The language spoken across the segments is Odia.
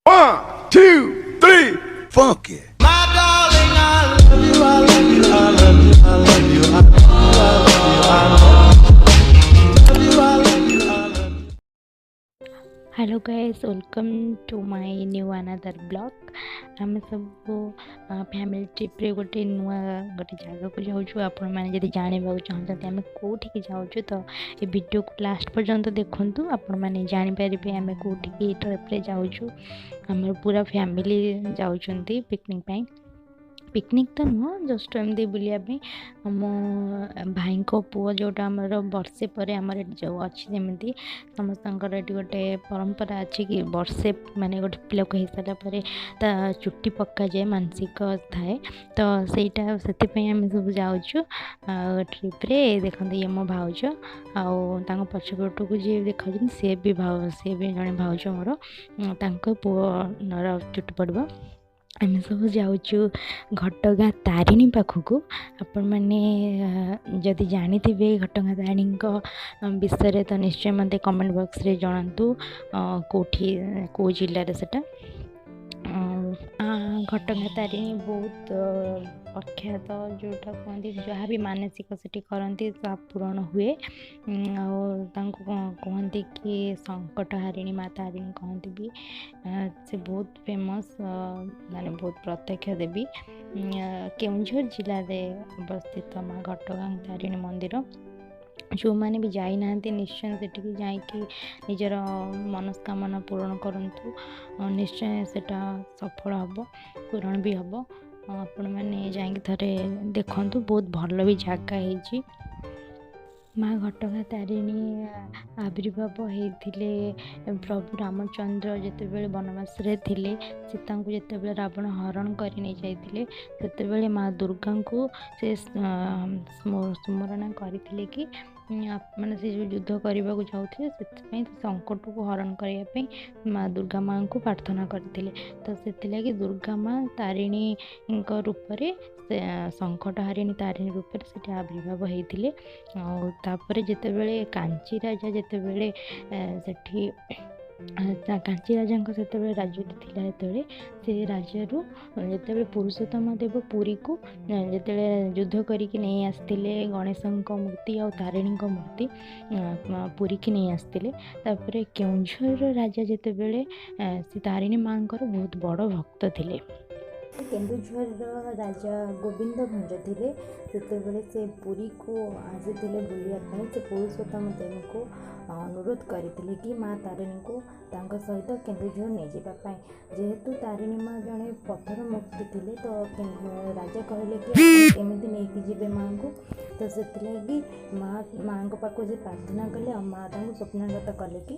One, two, three, funky. My darling, I love you, I love you, I love you, I love you, I love you, I love you, I love you. Hello guys, welcome to my new another vlog. ଆମେ ସବୁ ଫ୍ୟାମିଲି ଟ୍ରିପ୍ରେ ଗୋଟେ ନୂଆ ଗୋଟେ ଜାଗାକୁ ଯାଉଛୁ। ଆପଣମାନେ ଯଦି ଜାଣିବାକୁ ଚାହୁଁଛନ୍ତି ଆମେ କେଉଁଠିକି ଯାଉଛୁ, ତ ଏ ଭିଡ଼ିଓକୁ ଲାଷ୍ଟ ପର୍ଯ୍ୟନ୍ତ ଦେଖନ୍ତୁ, ଆପଣମାନେ ଜାଣିପାରିବେ ଆମେ କେଉଁଠିକି ଟ୍ରିପ୍ରେ ଯାଉଛୁ। ଆମର ପୁରା ଫ୍ୟାମିଲି ଯାଉଛନ୍ତି ପିକନିକ୍ ପାଇଁ। ପିକନିକ୍ ତ ନୁହଁ, ଜଷ୍ଟ ଏମିତି ବୁଲିବା ପାଇଁ। ଆମ ଭାଇଙ୍କ ପୁଅ ଯେଉଁଟା ଆମର ବର୍ଷେ ପରେ ଆମର ଏଠି ଯେଉଁ ଅଛି, ଯେମିତି ସମସ୍ତଙ୍କର ଏଠି ଗୋଟେ ପରମ୍ପରା ଅଛି କି ବର୍ଷେ ମାନେ ଗୋଟେ ପିଲାକୁ ହେଇସାରିଲା ପରେ ତା ଚୁଟି ପକାଯାଏ, ମାନସିକ ଥାଏ। ତ ସେଇଟା ସେଥିପାଇଁ ଆମେ ସବୁ ଯାଉଛୁ ଆଉ ଟ୍ରିପ୍ରେ। ଦେଖନ୍ତୁ, ଇଏ ମୋ ଭାଉଜ ଆଉ ତାଙ୍କ ପଛପଟକୁ ଯିଏ ଦେଖାଉଛନ୍ତି ସିଏ ବି ଜଣେ ଭାଉଜ ମୋର। ତାଙ୍କ ପୁଅର ଚୁଟି ପଡ଼ିବ। ଆମେ ସବୁ ଯାଉଛୁ ଘଟଗାଁ ତାରିଣୀ ପାଖକୁ। ଆପଣମାନେ ଯଦି ଜାଣିଥିବେ ଘଟଗାଁ ତାରିଣୀଙ୍କ ବିଷୟରେ, ତ ନିଶ୍ଚୟ ମୋତେ କମେଣ୍ଟ ବକ୍ସରେ ଜଣାନ୍ତୁ କେଉଁଠି, କେଉଁ ଜିଲ୍ଲାରେ ସେଟା। ଘଟଗାଁ ତାରିଣୀ ବହୁତ ପ୍ରଖ୍ୟାତ, ଯେଉଁଟା କୁହନ୍ତି ଯାହା ବି ମାନସିକ ସେଠି କରନ୍ତି ତାହା ପୂରଣ ହୁଏ। ଆଉ ତାଙ୍କୁ କୁହନ୍ତି କି ସଙ୍କଟ ହାରିଣୀ ମା ତାରିଣୀ କହନ୍ତି ବି। ସେ ବହୁତ ଫେମସ୍, ମାନେ ବହୁତ ପ୍ରତ୍ୟକ୍ଷ ଦେବୀ। କେଉଁଝର ଜିଲ୍ଲାରେ ଅବସ୍ଥିତ ମା ଘଟଗାଁ ତାରିଣୀ ମନ୍ଦିର। ଯେଉଁମାନେ ବି ଯାଇନାହାନ୍ତି, ନିଶ୍ଚୟ ସେଠିକି ଯାଇକି ନିଜର ମନସ୍କାମନା ପୂରଣ କରନ୍ତୁ। ନିଶ୍ଚୟ ସେଟା ସଫଳ ହେବ, ପୂରଣ ବି ହେବ। ଆପଣମାନେ ଯାଇକି ଥରେ ଦେଖନ୍ତୁ, ବହୁତ ଭଲ ବି ଜାଗା ହେଇଛି। ମା ଘଟଗାଁ ତାରିଣୀ ଆବିର୍ଭାବ ହେଇଥିଲେ ପ୍ରଭୁ ରାମଚନ୍ଦ୍ର ଯେତେବେଳେ ବନବାସରେ ଥିଲେ, ସୀତାଙ୍କୁ ଯେତେବେଳେ ରାବଣ ହରଣ କରି ନେଇଯାଇଥିଲେ, ସେତେବେଳେ ମା ଦୁର୍ଗାଙ୍କୁ ସେ ସ୍ମରଣ କରିଥିଲେ କି ମାନେ ସେ ଯେଉଁ ଯୁଦ୍ଧ କରିବାକୁ ଯାଉଥିଲେ, ସେଥିପାଇଁ ସେ ସଙ୍କଟକୁ ହରଣ କରିବା ପାଇଁ ମା ଦୁର୍ଗା ମାଆଙ୍କୁ ପ୍ରାର୍ଥନା କରିଥିଲେ। ତ ସେଥିଲାଗି ଦୁର୍ଗା ମା ତାରିଣୀଙ୍କ ରୂପରେ, ସେ ସଙ୍କଟ ହାରିଣୀ ତାରିଣୀ ରୂପରେ ସେଠି ଆବିର୍ଭାବ ହେଇଥିଲେ। ଆଉ ତାପରେ ଯେତେବେଳେ କାଞ୍ଚି ରାଜା ଯେତେବେଳେ ସେଠି କାଞ୍ଚି ରାଜାଙ୍କ ସେତେବେଳେ ରାଜୁତି ଥିଲା, ଯେତେବେଳେ ସେ ରାଜ୍ୟରୁ ଯେତେବେଳେ ପୁରୁଷୋତ୍ତମ ଦେବ ପୁରୀକୁ ଯେତେବେଳେ ଯୁଦ୍ଧ କରିକି ନେଇ ଆସିଥିଲେ ଗଣେଶଙ୍କ ମୂର୍ତ୍ତି ଆଉ ତାରିଣୀଙ୍କ ମୂର୍ତ୍ତି ପୁରୀକି ନେଇ ଆସିଥିଲେ, ତାପରେ କେଉଁଝରର ରାଜା ଯେତେବେଳେ ସେ ତାରିଣୀ ମାଆଙ୍କର ବହୁତ ବଡ଼ ଭକ୍ତ ଥିଲେ। କେନ୍ଦୁଝରର ରାଜା ଗୋବିନ୍ଦ ଭଞ୍ଜ ଥିଲେ, ସେତେବେଳେ ସେ ପୁରୀକୁ ଆସିଥିଲେ ବୁଲିବା ପାଇଁ। ସେ ପୁରୁଷୋତ୍ତମ ଦେବଙ୍କୁ ଅନୁରୋଧ କରିଥିଲେ କି ମା ତାରିଣୀଙ୍କୁ ତାଙ୍କ ସହିତ କେନ୍ଦୁଝର ନେଇଯିବା ପାଇଁ। ଯେହେତୁ ତାରିଣୀ ମା ଜଣେ ପଥର ମୂର୍ତ୍ତି ଥିଲେ, ତ ରାଜା କହିଲେ କି ଆପଣ କେମିତି ନେଇକି ଯିବେ ମାଆଙ୍କୁ? ତ ସେଥିଲାଗି ମାଆଙ୍କ ପାଖକୁ ସେ ପ୍ରାର୍ଥନା କଲେ ଆଉ ମା ତାଙ୍କୁ ସ୍ୱପ୍ନାଗତ କଲେ କି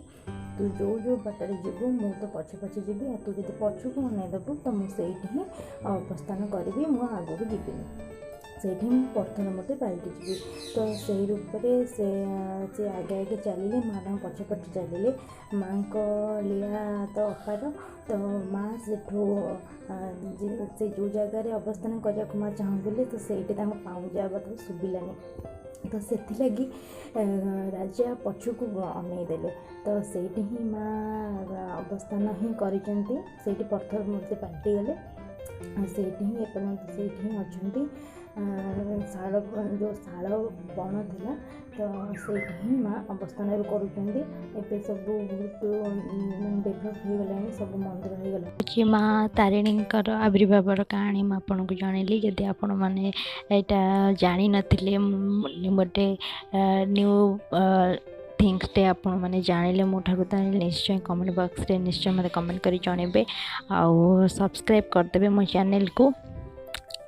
ତୁ ଯେଉଁ ଯେଉଁ ବାଟରେ ଯିବୁ ମୁଁ ତ ପଛେ ପଛେ ଯିବି, ଆଉ ତୁ ଯଦି ପଛକୁ ଅନେଇ ଦେବୁ ତ ମୁଁ ସେଇଠି ହିଁ ଅବସ୍ଥାନ କରିବି, ମୁଁ ଆଗକୁ ଯିବିନି, ସେଇଠି ମୁଁ ପଥର ମୂର୍ତ୍ତି ପାଲଟି ଯିବି। ତ ସେଇ ରୂପରେ ସେ ଆଗେ ଆଗେ ଚାଲିଲେ, ମା ତାଙ୍କ ପଛେ ପଛେ ଚାଲିଲେ। ମାଆଙ୍କ ଲୀଳା ତ ଅପାର। ତ ମା ସେଠୁ ସେ ଯେଉଁ ଜାଗାରେ ଅବସ୍ଥାନ କରିବାକୁ ମା ଚାହୁଁଥିଲେ, ତ ସେଇଠି ତାଙ୍କ ପାଉଁଜି ଆବାଜ ଶୁଭିଲାନି। ତ ସେଥିଲାଗି ରାଜା ପଛକୁ ଅନେଇ ଦେଲେ, ତ ସେଇଠି ହିଁ ମା ଅବସ୍ଥାନ ହିଁ କରିଛନ୍ତି। ସେଇଠି ପଥର ମୂର୍ତ୍ତି ପାଲଟିଗଲେ ଆଉ ସେଇଠି ହିଁ ଏପର୍ଯ୍ୟନ୍ତ ସେଇଠି ହିଁ ଅଛନ୍ତି। ଶାଳ ଯେଉଁ ଶାଳ ବଣ ଥିଲା, ତ ସେଇଠି ହିଁ ମା ଅବସ୍ଥାନ ଏବେ କରୁଛନ୍ତି। ଏବେ ସବୁ ବହୁତ ମାନେ ଡେଭଲପ୍ ହେଇଗଲାଣି, ସବୁ ମନ୍ଦିର ହେଇଗଲାଣି। ମା ତାରିଣୀଙ୍କର ଆବିର୍ଭାବର କାହାଣୀ ମୁଁ ଆପଣଙ୍କୁ ଜଣେଇଲି। ଯଦି ଆପଣମାନେ ଏଇଟା ଜାଣିନଥିଲେ, ଗୋଟେ ନ୍ୟୁ ଥିଙ୍ଗସଟେ ଆପଣମାନେ ଜାଣିଲେ ମୋ ଠାରୁ, ତାହେଲେ ନିଶ୍ଚୟ କମେଣ୍ଟ ବକ୍ସରେ ନିଶ୍ଚୟ ମୋତେ କମେଣ୍ଟ କରି ଜଣେଇବେ ଆଉ ସବସ୍କ୍ରାଇବ୍ କରିଦେବେ ମୋ ଚ୍ୟାନେଲକୁ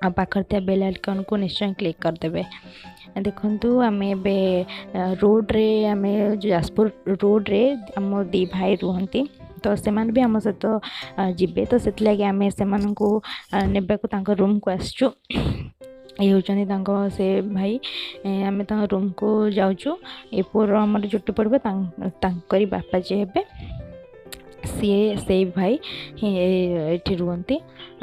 ଆଉ ପାଖରେ ଥିବା ବେଲ୍ ଆଇକନ୍କୁ ନିଶ୍ଚୟ କ୍ଲିକ୍ କରିଦେବେ। ଦେଖନ୍ତୁ, ଆମେ ଏବେ ରୋଡ଼ରେ, ଆମେ ଯାଜପୁର ରୋଡ଼ରେ ଆମ ଦୁଇ ଭାଇ ରୁହନ୍ତି, ତ ସେମାନେ ବି ଆମ ସହିତ ଯିବେ। ତ ସେଥିଲାଗି ଆମେ ସେମାନଙ୍କୁ ନେବାକୁ ତାଙ୍କ ରୁମ୍କୁ ଆସିଛୁ। ଇଏ ହେଉଛନ୍ତି ତାଙ୍କ ସେ ଭାଇ। ଆମେ ତାଙ୍କ ରୁମ୍କୁ ଯାଉଛୁ। ଏ ପୁଅର ଆମର ଚୁଟି ପଡ଼ିବ, ତାଙ୍କରି ବାପା ଯିଏ ହେବେ ସିଏ ସେଇ ଭାଇ ହିଁ ଏଇଠି ରୁହନ୍ତି।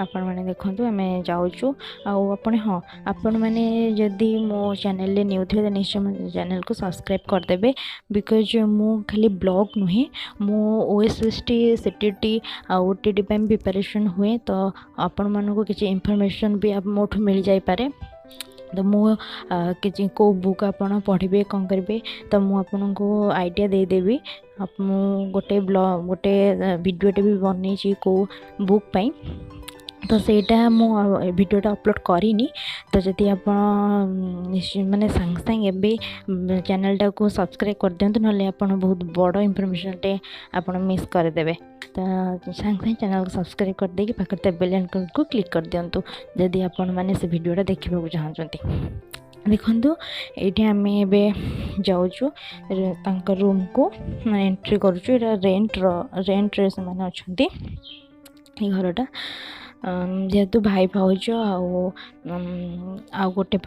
ଆପଣମାନେ ଦେଖନ୍ତୁ, ଆମେ ଯାଉଛୁ। ଆଉ ଆପଣ, ହଁ, ଆପଣମାନେ ଯଦି ମୋ ଚ୍ୟାନେଲରେ ନ୍ୟୁ ଥିବେ, ନିଶ୍ଚୟ ମୋ ଚ୍ୟାନେଲକୁ ସବସ୍କ୍ରାଇବ୍ କରିଦେବେ, because ମୁଁ ଖାଲି ବ୍ଲଗ୍ ନୁହେଁ, ମୁଁ ଓଏସ୍ଏସ୍ଟି, ସିଟିଟି ଆଉ ଓଟିଟି ପାଇଁ ପ୍ରିପାରେସନ୍ ହୁଏ। ତ ଆପଣମାନଙ୍କୁ କିଛି ଇନଫର୍ମେସନ୍ ବି ମୋଠୁ ମିଳିଯାଇପାରେ। ତ ମୁଁ କିଛି କେଉଁ ବୁକ୍ ଆପଣ ପଢ଼ିବେ, କ'ଣ କରିବେ, ତ ମୁଁ ଆପଣଙ୍କୁ ଆଇଡ଼ିଆ ଦେଇଦେବି। ମୁଁ ଗୋଟେ ବ୍ଲଗ୍, ଗୋଟେ ଭିଡ଼ିଓଟେ ବି ବନେଇଛି କେଉଁ ବୁକ୍ ପାଇଁ, ତ ସେଇଟା ମୁଁ ଏ ଭିଡ଼ିଓଟା ଅପଲୋଡ଼ କରିନି। ତ ଯଦି ଆପଣ ମାନେ ସାଙ୍ଗେ ସାଙ୍ଗେ ଏବେ ଚ୍ୟାନେଲଟାକୁ ସବସ୍କ୍ରାଇବ୍ କରିଦିଅନ୍ତୁ, ନହେଲେ ଆପଣ ବହୁତ ବଡ଼ ଇନଫର୍ମେସନ୍ଟେ ଆପଣ ମିସ୍ କରିଦେବେ। ତ ସାଙ୍ଗେ ସାଙ୍ଗେ ଚ୍ୟାନେଲକୁ ସବସ୍କ୍ରାଇବ୍ କରିଦେଇକି ପାଖରେ ଥିବା ବେଲ୍ ଆଇକନ୍କୁ କ୍ଲିକ୍ କରିଦିଅନ୍ତୁ, ଯଦି ଆପଣମାନେ ସେ ଭିଡ଼ିଓଟା ଦେଖିବାକୁ ଚାହୁଁଛନ୍ତି। ଦେଖନ୍ତୁ, ଏଇଠି ଆମେ ଏବେ ଯାଉଛୁ ତାଙ୍କ ରୁମ୍କୁ, ମାନେ ଏଣ୍ଟ୍ରି କରୁଛୁ। ଏଇଟା ରେଣ୍ଟର, ରେଣ୍ଟରେ ସେମାନେ ଅଛନ୍ତି ଏଇ ଘରଟା। ଯେହେତୁ ଭାଇ ଭାଉଜ ଆଉ ଗୋଟେ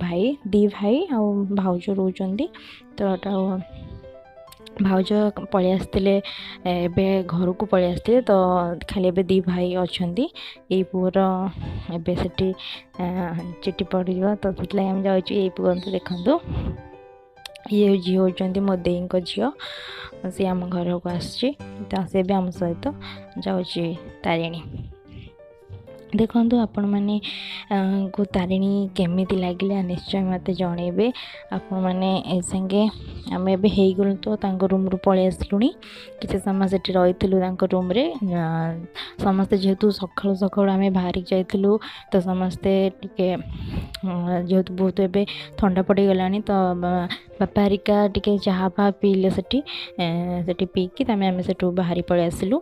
ଭାଇ, ଦୁଇ ଭାଇ ଆଉ ଭାଉଜ ରହୁଛନ୍ତି। ତ ଏଟା ଭାଉଜ ପଳେଇ ଆସିଥିଲେ, ଏବେ ଘରକୁ ପଳେଇ ଆସିଥିଲେ। ତ ଖାଲି ଏବେ ଦୁଇ ଭାଇ ଅଛନ୍ତି। ଏଇ ପୁଅର ଏବେ ସେଠି ଚୁଟି ପଡ଼ିଯିବ, ତ ସେଥିଲାଗି ଆମେ ଯାଉଛୁ। ଏଇ ପୁଅଙ୍କୁ ଦେଖନ୍ତୁ, ଇଏ ଝିଅ ହେଉଛନ୍ତି ମୋ ଦେଇଙ୍କ ଝିଅ। ସିଏ ଆମ ଘରକୁ ଆସିଛି, ତ ସେ ବି ଆମ ସହିତ ଯାଉଛି ତାରିଣୀ। ଦେଖନ୍ତୁ, ଆପଣମାନେ ଙ୍କୁ ତାରିଣୀ କେମିତି ଲାଗିଲା ନିଶ୍ଚୟ ମୋତେ ଜଣେଇବେ ଆପଣମାନେ। ଏ ସାଙ୍ଗେ ଆମେ ଏବେ ହେଇଗଲୁ, ତ ତାଙ୍କ ରୁମ୍ରୁ ପଳେଇ ଆସିଲୁଣି। କିଛି ସମୟ ସେଠି ରହିଥିଲୁ ତାଙ୍କ ରୁମ୍ରେ ସମସ୍ତେ। ଯେହେତୁ ସକାଳୁ ସକାଳୁ ଆମେ ବାହାରିକି ଯାଇଥିଲୁ, ତ ସମସ୍ତେ ଟିକେ, ଯେହେତୁ ବହୁତ ଏବେ ଥଣ୍ଡା ପଡ଼ିଗଲାଣି, ତ ବାପା ହେରିକା ଟିକେ ଚାହା ଫାହା ପିଇଲେ ସେଠି। ସେଠି ପିଇକି ଆମେ ସେଠୁ ବାହାରି ପଳେଇ ଆସିଲୁ।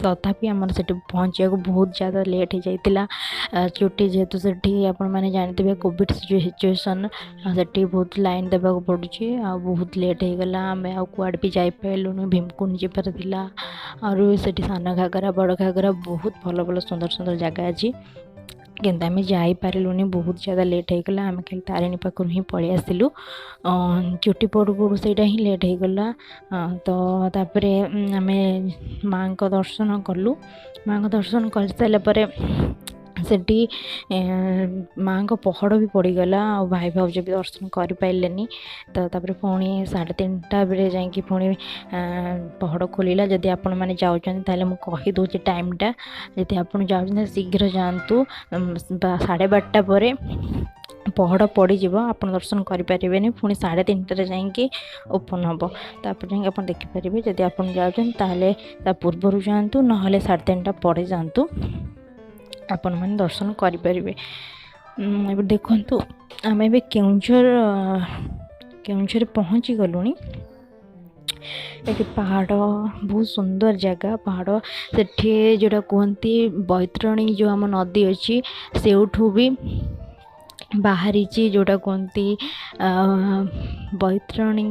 ତଥାପି ଆମର ସେଠି ପହଞ୍ଚିବାକୁ ବହୁତ ଜ୍ୟାଦା ଲେଟ୍ ହେଇଯାଇଥିଲା। ଚୁଟି ଯେହେତୁ ସେଠି ଆପଣମାନେ ଜାଣିଥିବେ କୋଭିଡ଼ ସିଚୁଏସନ୍, ସେଠି ବହୁତ ଲାଇନ୍ ଦେବାକୁ ପଡ଼ୁଛି ଆଉ ବହୁତ ଲେଟ୍ ହେଇଗଲା। ଆମେ ଆଉ କୁଆଡ଼େ ବି ଯାଇପାରିଲୁନୁ। ଭୀମକୁଣ୍ଡ ଯିବାର ଥିଲା, ଆହୁରି ସେଠି ସାନ ଘାଗରା, ବଡ଼ ଘାଗରା, ବହୁତ ଭଲ ଭଲ ସୁନ୍ଦର ସୁନ୍ଦର ଜାଗା ଅଛି, କିନ୍ତୁ ଆମେ ଯାଇପାରିଲୁନି, ବହୁତ ଜ୍ୟାଦା ଲେଟ୍ ହେଇଗଲା। ଆମେ ଖାଲି ତାରିଣୀ ପାଖରୁ ହିଁ ପଳେଇ ଆସିଲୁ। ଚୁଟି ପଡ଼ୁ ପଡ଼ୁ ସେଇଟା ହିଁ ଲେଟ୍ ହେଇଗଲା। ତ ତାପରେ ଆମେ ମାଆଙ୍କ ଦର୍ଶନ କଲୁ। ମାଆଙ୍କ ଦର୍ଶନ କରିସାରିଲା ପରେ ସେଠି ମାଆଙ୍କ ପହଡ଼ ବି ପଡ଼ିଗଲା, ଆଉ ଭାଇ ଭାଉଜ ବି ଦର୍ଶନ କରିପାରିଲେନି। ତ ତାପରେ ପୁଣି 3:30 ବେଳେ ଯାଇକି ପୁଣି ପହଡ଼ ଖୋଲିଲା। ଯଦି ଆପଣମାନେ ଯାଉଛନ୍ତି, ତାହେଲେ ମୁଁ କହିଦେଉଛି ଟାଇମ୍ଟା। ଯଦି ଆପଣ ଯାଉଛନ୍ତି, ଶୀଘ୍ର ଯାଆନ୍ତୁ। 12:30 ପରେ ପହଡ଼ ପଡ଼ିଯିବ, ଆପଣ ଦର୍ଶନ କରିପାରିବେନି। ପୁଣି 3:30ରେ ଯାଇକି ଓପନ୍ ହେବ, ତାପରେ ଯାଇକି ଆପଣ ଦେଖିପାରିବେ। ଯଦି ଆପଣ ଯାଉଛନ୍ତି, ତାହେଲେ ତା ପୂର୍ବରୁ ଯାଆନ୍ତୁ, ନହେଲେ 3:30 ପରେ ଯାଆନ୍ତୁ, ଆପଣମାନେ ଦର୍ଶନ କରିପାରିବେ। ଏବେ ଦେଖନ୍ତୁ, ଆମେ ଏବେ କେଉଁଝରରେ ପହଞ୍ଚି ଗଲୁଣି। ଏଠି ପାହାଡ଼, ବହୁତ ସୁନ୍ଦର ଜାଗା, ପାହାଡ଼। ସେଠି ଯେଉଁଟା କୁହନ୍ତି ବୈତରଣୀ, ଯେଉଁ ଆମ ନଦୀ ଅଛି, ସେଇଠୁ ବି ବାହାରିଛି। ଯେଉଁଟା କୁହନ୍ତି ବୈତରଣୀ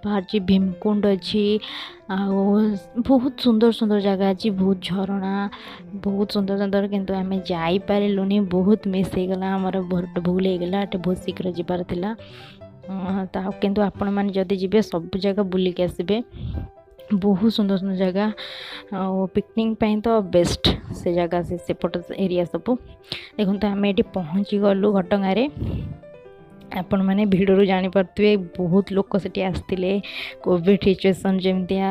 ବାହାରିଛି। ଭୀମକୁଣ୍ଡ ଅଛି, ଆଉ ବହୁତ ସୁନ୍ଦର ସୁନ୍ଦର ଜାଗା ଅଛି, ବହୁତ ଝରଣା, ବହୁତ ସୁନ୍ଦର ସୁନ୍ଦର, କିନ୍ତୁ ଆମେ ଯାଇପାରିଲୁନି। ବହୁତ ମିସ୍ ହେଇଗଲା ଆମର, ବହୁତ ଭୁଲ ହେଇଗଲା। ଏଠି ବହୁତ ଶୀଘ୍ର ଯିବାର ଥିଲା। ତା କିନ୍ତୁ ଆପଣମାନେ ଯଦି ଯିବେ, ସବୁ ଜାଗା ବୁଲିକି ଆସିବେ। ବହୁତ ସୁନ୍ଦର ସୁନ୍ଦର ଜାଗା, ଆଉ ପିକନିକ୍ ପାଇଁ ତ ବେଷ୍ଟ ସେ ଜାଗା, ସେ ସେପଟ ଏରିଆ ସବୁ। ଦେଖନ୍ତୁ, ଆମେ ଏଠି ପହଞ୍ଚିଗଲୁ ଘଟଗାଁରେ। ଆପଣମାନେ ଭିଡ଼ରୁ ଜାଣିପାରୁଥିବେ, ବହୁତ ଲୋକ ସେଠି ଆସିଥିଲେ। କୋଭିଡ଼ ସିଚୁଏସନ୍ ଯେମିତିଆ,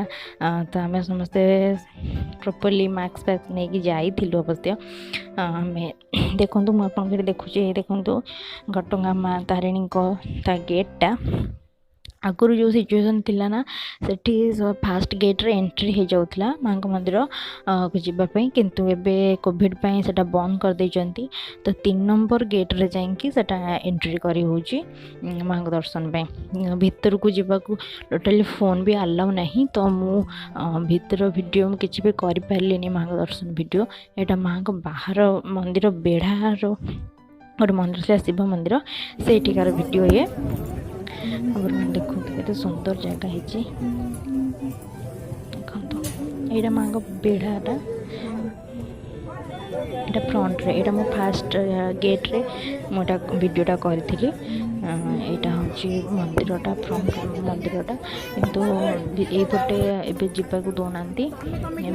ତ ଆମେ ସମସ୍ତେ ପ୍ରପରଲି ମାସ୍କ ଫାସ୍କ ନେଇକି ଯାଇଥିଲୁ ଅବଶ୍ୟ। ଆମେ ଦେଖନ୍ତୁ, ମୁଁ ଆପଣଙ୍କୁ ଏଠି ଦେଖୁଛି, ଦେଖନ୍ତୁ ଘଟଗାଁ ମା ତାରିଣୀଙ୍କ ତା ଗେଟ୍ଟା। ଆଗରୁ ଯେଉଁ ସିଚୁଏସନ୍ ଥିଲା ନା, ସେଠି ଫାଷ୍ଟ ଗେଟ୍ରେ ଏଣ୍ଟ୍ରି ହେଇଯାଉଥିଲା ମାଆଙ୍କ ମନ୍ଦିର କୁ ଯିବା ପାଇଁ, କିନ୍ତୁ ଏବେ କୋଭିଡ଼ ପାଇଁ ସେଇଟା ବନ୍ଦ କରିଦେଇଛନ୍ତି। ତ 3 ନମ୍ବର ଗେଟ୍ରେ ଯାଇକି ସେଇଟା ଏଣ୍ଟ୍ରି କରି ହେଉଛି ମାଆଙ୍କ ଦର୍ଶନ ପାଇଁ। ଭିତରକୁ ଯିବାକୁ ଟୋଟାଲି ଫୋନ୍ ବି ଆଲାଉ ନାହିଁ। ତ ମୁଁ ଭିତର ଭିଡ଼ିଓ ମୁଁ କିଛି ବି କରିପାରିଲିନି, ମାଆଙ୍କ ଦର୍ଶନ ଭିଡ଼ିଓ। ଏଇଟା ମାଆଙ୍କ ବାହାର ମନ୍ଦିର ବେଢ଼ାର ଗୋଟେ ମନ୍ଦିର ଥିଲା, ଶିବ ମନ୍ଦିର, ସେଇଠିକାର ଭିଡ଼ିଓ ଇଏ। ଆପଣମାନେ ଦେଖନ୍ତୁ, କେତେ ସୁନ୍ଦର ଜାଗା ହେଇଛି। ଦେଖନ୍ତୁ, ଏଇଟା ମାଆଙ୍କ ବେଢ଼ାଟା। ଏଇଟା ଫ୍ରଣ୍ଟରେ, ଏଇଟା ମୁଁ ଫାଷ୍ଟ ଗେଟ୍ରେ ମୁଁ ଏଇଟା ଭିଡ଼ିଓଟା କରିଥିଲି। ଏଇଟା ହେଉଛି ମନ୍ଦିରଟା, ଫ୍ରଣ୍ଟ ମନ୍ଦିରଟା, କିନ୍ତୁ ଏଇପଟେ ଏବେ ଯିବାକୁ ଦେଉନାହାନ୍ତି।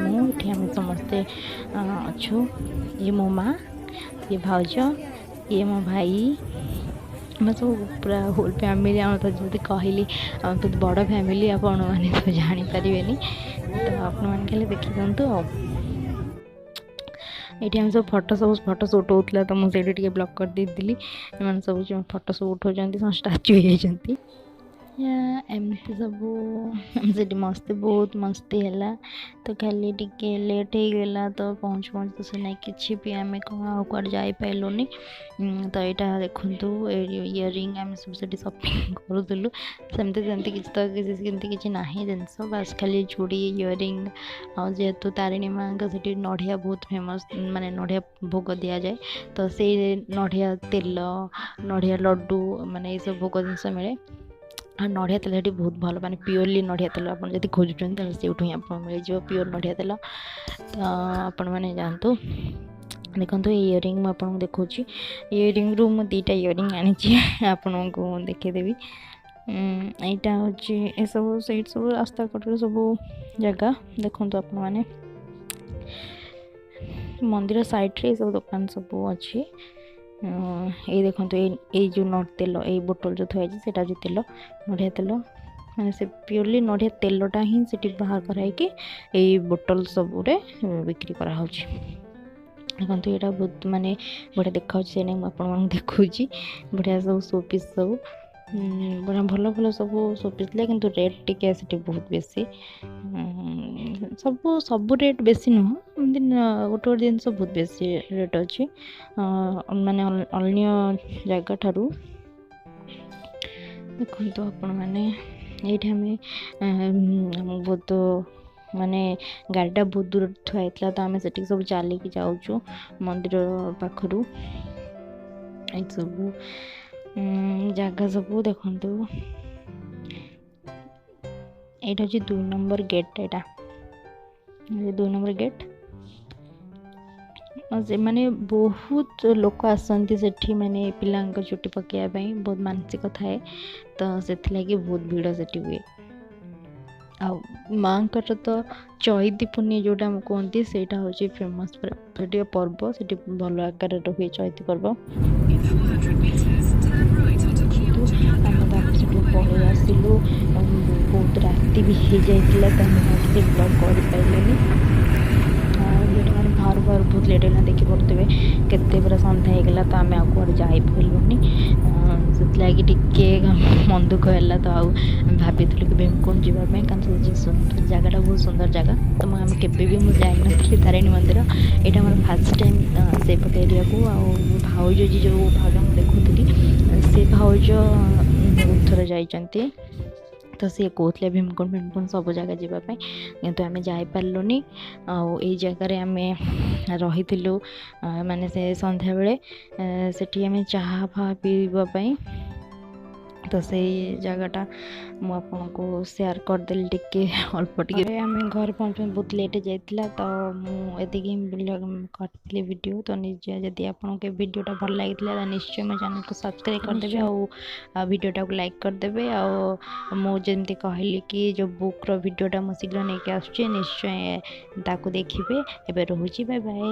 ମୁଁ ଏଠି ଆମେ ସମସ୍ତେ ଅଛୁ। ଇଏ ମୋ ମା, ଇଏ ଭାଉଜ, ଇଏ ମୋ ଭାଇ, ଆମେ ସବୁ ପୁରା ହୋଲ୍ ଫ୍ୟାମିଲି। ଆମର ତ ଯେମିତି କହିଲି, ଆମର ବହୁତ ବଡ଼ ଫ୍ୟାମିଲି, ଆପଣମାନେ ତ ଜାଣିପାରିବେନି, ତ ଆପଣମାନେ ଖାଲି ଦେଖିଦିଅନ୍ତୁ। ଆଉ ଏଇଠି ଆମେ ସବୁ ଫଟୋ, ସବୁ ଫଟୋ ସୁଟ୍ ହେଉଥିଲା, ତ ମୁଁ ସେଇଠି ଟିକେ ବ୍ଲଗ୍ କରିଦେଇଥିଲି। ଏମାନେ ସବୁ ଯେଉଁ ଫଟୋ ସବୁ ଉଠାଉଛନ୍ତି, ସମସ୍ତେ ଷ୍ଟାଚୁ ହେଇଯାଇଛନ୍ତି। ଏମିତି ସବୁ ସେଠି ମସ୍ତି, ବହୁତ ମସ୍ତି ହେଲା। ତ ଖାଲି ଟିକେ ଲେଟ୍ ହେଇଗଲା ତ ପହଞ୍ଚୁ ପହଞ୍ଚୁ, ତ ସେ ନାଇଁ କିଛି ବି ଆମେ କ'ଣ ଆଉ କୁଆଡ଼େ ଯାଇପାରିଲୁନି। ତ ଏଇଟା ଦେଖନ୍ତୁ, ଏଇ ଇୟରିଂ ଆମେ ସବୁ ସେଠି ସପିଂ କରୁଥିଲୁ। ସେମିତି କିଛି ତ କିଛି ସେମିତି କିଛି ନାହିଁ ଜିନିଷ, ବାସ୍ ଖାଲି ଚୁଡ଼ି, ଇୟରିଂ। ଆଉ ଯେହେତୁ ତାରିଣୀ ମାଆଙ୍କ ସେଠି ନଡ଼ିଆ ବହୁତ ଫେମସ୍, ମାନେ ନଡ଼ିଆ ଭୋଗ ଦିଆଯାଏ, ତ ସେଇ ନଡ଼ିଆ ତେଲ, ନଡ଼ିଆ ଲଡ଼ୁ, ମାନେ ଏଇସବୁ ଭୋଗ ଜିନିଷ ମିଳେ। ଆଉ ନଡ଼ିଆ ତେଲ ସେଠି ବହୁତ ଭଲ, ମାନେ ପିଓରଲି ନଡ଼ିଆ ତେଲ ଆପଣ ଯଦି ଖୋଜୁଛନ୍ତି, ତାହେଲେ ସେଇଠୁ ହିଁ ଆପଣଙ୍କୁ ମିଳିଯିବ ପିଓର ନଡ଼ିଆ ତେଲ। ତ ଆପଣମାନେ ଯାଆନ୍ତୁ, ଦେଖନ୍ତୁ। ଏଇ ଇୟରିଂ ମୁଁ ଆପଣଙ୍କୁ ଦେଖାଉଛି। ଇୟରିଂରୁ ମୁଁ 2ଟା ଇୟରିଂ ଆଣିଛି, ଆପଣଙ୍କୁ ଦେଖେଇଦେବି। ଏଇଟା ହେଉଛି ଏସବୁ ସେଇଠି ସବୁ ରାସ୍ତା କଡ଼ରେ ସବୁ ଜାଗା ଦେଖନ୍ତୁ ଆପଣମାନେ। ମନ୍ଦିର ସାଇଡ଼୍ରେ ଏସବୁ ଦୋକାନ ସବୁ ଅଛି। ଏଇ ଦେଖନ୍ତୁ, ଏଇ ଯେଉଁ ତେଲ, ଏଇ ବୋଟଲ ଯେଉଁ ଥୁଆ ହେଇଛି, ସେଇଟା ହେଉଛି ତେଲ, ନଡ଼ିଆ ତେଲ। ମାନେ ସେ ପିଓରଲି ନଡ଼ିଆ ତେଲଟା ହିଁ ସେଠି ବାହାର କରାହେଇକି ଏଇ ବୋଟଲ ସବୁରେ ବିକ୍ରି କରାହେଉଛି। ଦେଖନ୍ତୁ, ଏଇଟା ବହୁତ ମାନେ ବଢ଼ିଆ ଦେଖାହେଉଛି, ସେ ନାଇଁ ମୁଁ ଆପଣମାନଙ୍କୁ ଦେଖାଉଛି। ବଢ଼ିଆ ସବୁ ସୋ ପିସ୍ ସବୁ ବଢ଼ିଆ ଭଲ ଭଲ ସବୁ ସୋ ପିସ୍ ଥିଲା, କିନ୍ତୁ ରେଟ୍ ଟିକେ ସେଠି ବହୁତ ବେଶୀ। ସବୁ ରେଟ୍ ବେଶୀ ନୁହଁ, ଏମିତି ଗୋଟେ ଗୋଟେ ଜିନିଷ ବହୁତ ବେଶୀ ରେଟ୍ ଅଛି, ମାନେ ଅନ୍ୟ ଜାଗା ଠାରୁ। ଦେଖନ୍ତୁ ଆପଣମାନେ, ଏଇଠି ଆମେ ବହୁତ ମାନେ ଗାଡ଼ିଟା ବହୁତ ଦୂରରେ ଥୁଆ ହେଇଥିଲା, ତ ଆମେ ସେଠିକି ସବୁ ଚାଲିକି ଯାଉଛୁ ମନ୍ଦିର ପାଖରୁ। ଏସବୁ ଜାଗା ସବୁ ଦେଖନ୍ତୁ। ଏଇଟା ହେଉଛି 2 ନମ୍ବର ଗେଟ୍, ଏଇଟା 2 ନମ୍ବର ଗେଟ୍। ସେମାନେ ବହୁତ ଲୋକ ଆସନ୍ତି ସେଠି, ମାନେ ପିଲାଙ୍କ ଚୁଟି ପକାଇବା ପାଇଁ ବହୁତ ମାନସିକ ଥାଏ, ତ ସେଥିଲାଗି ବହୁତ ଭିଡ଼ ସେଠି ହୁଏ। ଆଉ ମାଆଙ୍କର ତ ଚୈତି ପୁନେଇ ଯେଉଁଟା ଆମେ କୁହନ୍ତି, ସେଇଟା ହେଉଛି ଫେମସ୍ ସେଠି ପର୍ବ। ସେଠି ଭଲ ଆକାରରେ ହୁଏ ଚୈତି ପର୍ବ। ଆମେ ତାପରେ ସେଠୁ ପଳେଇ ଆସିଲୁ। ବହୁତ ରାତି ବି ହେଇଯାଇଥିଲା, ତ ଆମେ ଆଉ କିଛି ବ୍ଲଗ୍ କରିପାରିଲୁନି। ଆଉ ଲେଟ୍ ମାନେ ବାହାରୁ ବାହାରୁ ବହୁତ ଲେଟ୍ ହେଲା, ଦେଖିପାରୁଥିବେ କେତେ ପୁରା ସନ୍ଧ୍ୟା ହେଇଗଲା। ତ ଆମେ ଆଉ କୁଆଡ଼େ ଯାଇପାରିଲୁନି, ସେଥିଲାଗି ଟିକେ ମନ ଦୁଃଖ ହେଲା। ତ ଆଉ ଆମେ ଭାବିଥିଲୁ କି ଭୀମକୁଣ୍ଡ ଯିବା ପାଇଁ, କାରଣ ସେ ସୁନ୍ଦର ଜାଗାଟା, ବହୁତ ସୁନ୍ଦର ଜାଗା। ତ ମୁଁ ଆମେ କେବେ ବି ମୁଁ ଯାଇନଥିଲି ତାରିଣୀ ମନ୍ଦିର, ଏଇଟା ମୋର ଫାର୍ଷ୍ଟ ଟାଇମ୍ ସେଇପଟ ଏରିଆକୁ। ଆଉ ଭାଉଜ ଯିଏ, ଯେଉଁ ଭାଉଜଙ୍କୁ ଦେଖୁଥିଲି, ସେ ଭାଉଜ ବହୁତ ଥର ଯାଇଛନ୍ତି, ତ ସିଏ କହୁଥିଲେ ଭୀମକୁଣ୍ଡ, ଭୀମକୁଣ୍ଡ ସବୁ ଜାଗା ଯିବା ପାଇଁ, କିନ୍ତୁ ଆମେ ଯାଇପାରିଲୁନି। ଆଉ ଏଇ ଜାଗାରେ ଆମେ ରହିଥିଲୁ, ମାନେ ସେ ସନ୍ଧ୍ୟାବେଳେ ସେଠି ଆମେ ଚାହା ଫାହା ପିଇବା ପାଇଁ। ତ ସେଇ ଜାଗାଟା ମୁଁ ଆପଣଙ୍କୁ ସେୟାର କରିଦେଲି ଟିକେ ଅଳ୍ପ ଟିକେ। ଆମେ ଘରେ ପହଞ୍ଚୁ ବହୁତ ଲେଟ୍ ଯାଇଥିଲା, ତ ମୁଁ ଏତିକି କରିଥିଲି ଭିଡ଼ିଓ। ତ ନିଜେ ଯଦି ଆପଣଙ୍କୁ ଏ ଭିଡ଼ିଓଟା ଭଲ ଲାଗିଥିଲା, ତ ନିଶ୍ଚୟ ମୋ ଚ୍ୟାନେଲକୁ ସବସ୍କ୍ରାଇବ୍ କରିଦେବେ ଆଉ ଭିଡ଼ିଓଟାକୁ ଲାଇକ୍ କରିଦେବେ। ଆଉ ମୁଁ ଯେମିତି କହିଲି କି ଯେଉଁ ବୁକ୍ର ଭିଡ଼ିଓଟା ମୁଁ ଶୀଘ୍ର ନେଇକି ଆସୁଛି, ନିଶ୍ଚୟ ତାକୁ ଦେଖିବେ। ଏବେ ରହୁଛି, ବାଏ ବାଏ।